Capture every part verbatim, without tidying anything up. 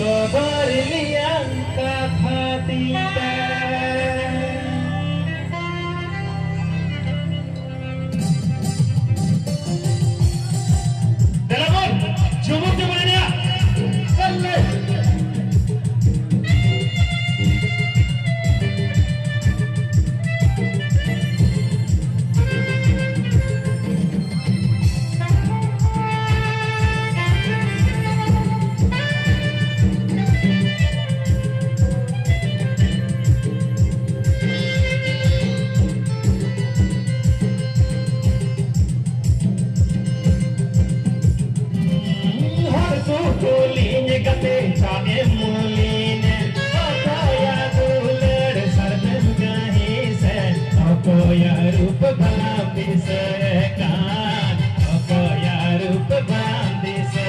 ᱥᱚᱫᱚᱨ ᱞᱤᱭᱟᱝ ᱠᱟᱛᱷᱟ ᱛᱤᱧ ᱯᱮ᱾ ᱫᱮᱞᱟ ᱵᱚᱱ ᱡᱩᱢᱩᱨ ᱡᱩᱢᱩᱨ ᱮᱱᱮᱡᱟ᱾ ᱫᱮᱞᱟ᱾ ᱦᱚᱲ ᱠᱚ ᱠᱩᱞᱤᱧ ᱠᱟᱛᱮ ᱪᱟᱜ ᱮᱢ ᱢᱩᱞᱤᱱ, ᱚᱠᱚᱭᱟ ᱫᱩᱞᱟᱹᱲ ᱥᱟᱨᱛᱮᱢ ᱠᱟᱹᱦᱤᱥ, ᱚᱠᱚᱭᱟ ᱨᱩᱯ ᱵᱟᱞᱟᱢ ᱫᱤᱥᱟᱹ ᱠᱟᱱ, ᱚᱠᱚᱭᱟ ᱨᱩᱯ ᱵᱟᱢ ᱫᱤᱥᱟᱹ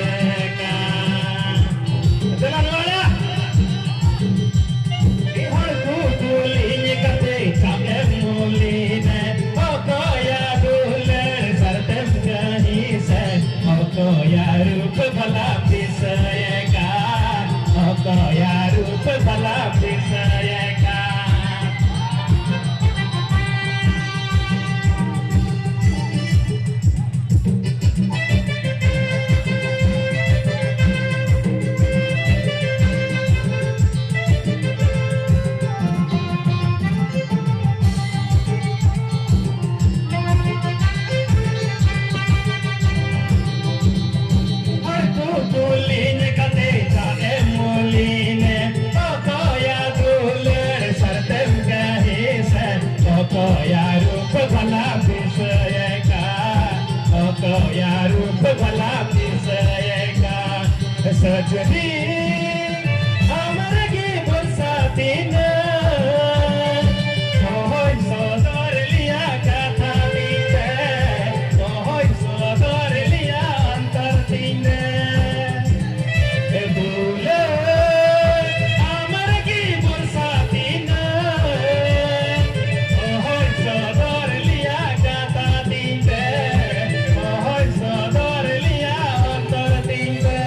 ᱠᱟᱱ᱾ ᱫᱮᱞᱟ ᱱᱚᱣᱟ ᱨᱮ᱾ ᱦᱚᱲ ᱠᱚ ᱠᱩᱞᱤᱧ ᱠᱟᱛᱮ ᱪᱟᱜ ᱮᱢ ᱢᱩᱞᱤᱱ, ᱚᱠᱚᱭᱟ ᱫᱩᱞᱟᱹᱲ ᱥᱟᱨᱛᱮᱢ ᱠᱟᱹᱦᱤᱥ, ᱚᱠᱚᱭᱟ ᱨᱩᱯ ᱵᱟᱞᱟᱢ ᱫᱤᱥᱟᱹᱭᱮ ᱠᱟᱱ, ᱚᱠᱚᱭᱟ ᱨᱩᱯ ᱵᱟᱞᱟᱢ ᱫᱤᱥᱟᱹᱭᱮ ᱠᱟᱱ᱾ ᱦᱚᱲ ᱠᱚ ᱠᱩᱞᱤᱧ ᱠᱟᱛᱮ ᱪᱟᱜ ᱮᱢ ᱢᱩᱞᱤᱱ, ᱚᱠᱚᱭᱟ ᱫᱩᱞᱟᱹᱲ ᱥᱟᱨᱛᱮᱢ ᱠᱟᱹᱦᱤᱥ, ᱚᱠᱚᱭᱟ ᱨᱩᱯ ᱵᱟᱞᱟ ᱫᱤᱥᱟᱹᱭᱮ ᱠᱟᱱ, ᱚᱠᱚᱭᱟ ᱨᱩᱯ ᱵᱟᱞᱟ ᱫᱤᱥᱟᱹᱭᱮ ᱠᱟᱱ᱾ ᱥᱟᱡᱽᱱᱤ ᱟᱢᱟᱨ ᱜᱮ ᱵᱷᱚᱨᱥᱟ ᱛᱤᱧ ᱢᱮ, ᱚᱦᱚᱧ ᱥᱚᱫᱚᱨ ᱞᱮᱭᱟ ᱠᱟᱛᱷᱟ ᱛᱤᱧ ᱢᱮ, ᱚᱦᱚᱧ ᱥᱚᱫᱚᱨ ᱞᱮᱭᱟ ᱚᱱᱛᱚᱨ ᱛᱤᱧ ᱢᱮ᱾ ᱮ ᱫᱩᱞᱟᱹᱲ, ᱟᱢᱟᱨ ᱜᱮ ᱵᱷᱚᱨᱥᱟ ᱛᱤᱧ ᱢᱮ, ᱚᱦᱚᱧ ᱥᱚᱫᱚᱨ ᱞᱮᱭᱟ ᱠᱟᱛᱷᱟ ᱛᱤᱧ ᱢᱮ, ᱚᱦᱚᱧ ᱥᱚᱫᱚᱨ ᱞᱮᱭᱟ ᱚᱱᱛᱚᱨ ᱛᱤᱧ ᱢᱮ᱾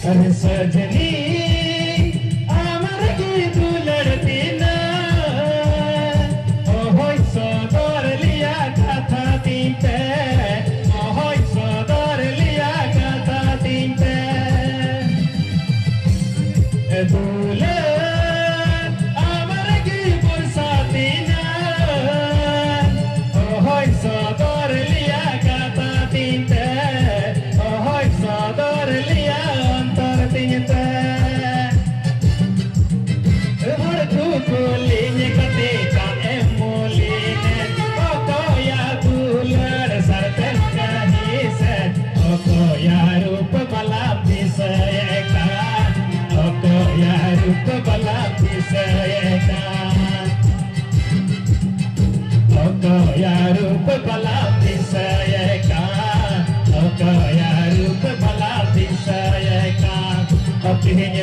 ᱟᱨ ᱥᱟᱡᱽᱱᱤ, ᱟᱢ ᱨᱮᱜᱮ ᱫᱩᱞᱟᱹᱲ ᱛᱤᱧ ᱫᱚ, ᱚᱦᱚᱭ ᱥᱚᱫᱚᱨ ᱞᱮᱭᱟ ᱠᱟᱛᱷᱟ ᱛᱤᱧ ᱛᱮ, ᱚᱦᱚᱭ ᱥᱚᱫᱚᱨ ᱞᱮᱭᱟ ᱠᱟᱛᱷᱟ ᱛᱤᱧ ᱛᱮ᱾ ᱫᱩᱞᱟᱹᱲ, ᱟᱢ ᱨᱮᱜᱮ ᱵᱷᱚᱨᱥᱟ ᱛᱤᱧ ᱫᱚ, ᱚᱦᱚᱭ ᱥᱚᱫᱚᱨ ᱞᱮᱭᱟ ᱠᱟᱛᱷᱟ ᱛᱤᱧ ᱛᱮ, ᱚᱦᱚᱭ ᱥᱚᱫᱚᱨ ᱞᱮᱭᱟ ᱚᱱᱛᱚᱨ ᱛᱤᱧ ᱛᱮ᱾ ᱦᱚᱲ ᱠᱚ ᱠᱩᱞᱤᱧ ᱠᱟᱛᱮ ᱫᱟᱜ ᱮᱢ ᱢᱩᱞᱤᱱᱮ, ᱚᱠᱚᱭᱟ ᱫᱩᱞᱟᱹᱲ ᱥᱟᱨᱛᱮᱢ ᱠᱟᱹᱦᱤᱥᱮ, ᱚᱠᱚᱭᱟ ᱨᱩᱯ ᱵᱟᱞᱟᱢ ᱫᱤᱥᱟᱹᱭᱮ ᱠᱟᱱ, ᱚᱠᱚᱭᱟ ᱨᱩᱯ ᱵᱟᱞᱟᱢ ᱫᱤᱥᱟᱹᱭᱮ ᱠᱟᱱ᱾ ᱚᱠᱚᱭᱟ ᱨᱩᱯ ᱵᱟᱞᱟᱢ ᱫᱤᱥᱟᱹᱭᱮ ᱠᱟᱱ, ᱚᱠᱚᱭᱟ ᱨᱩᱯ ᱵᱟᱞᱟᱢ ᱫᱤᱥᱟᱹᱭᱮ ᱠᱟᱱ᱾ ᱚ, ᱛᱮᱦᱮᱧ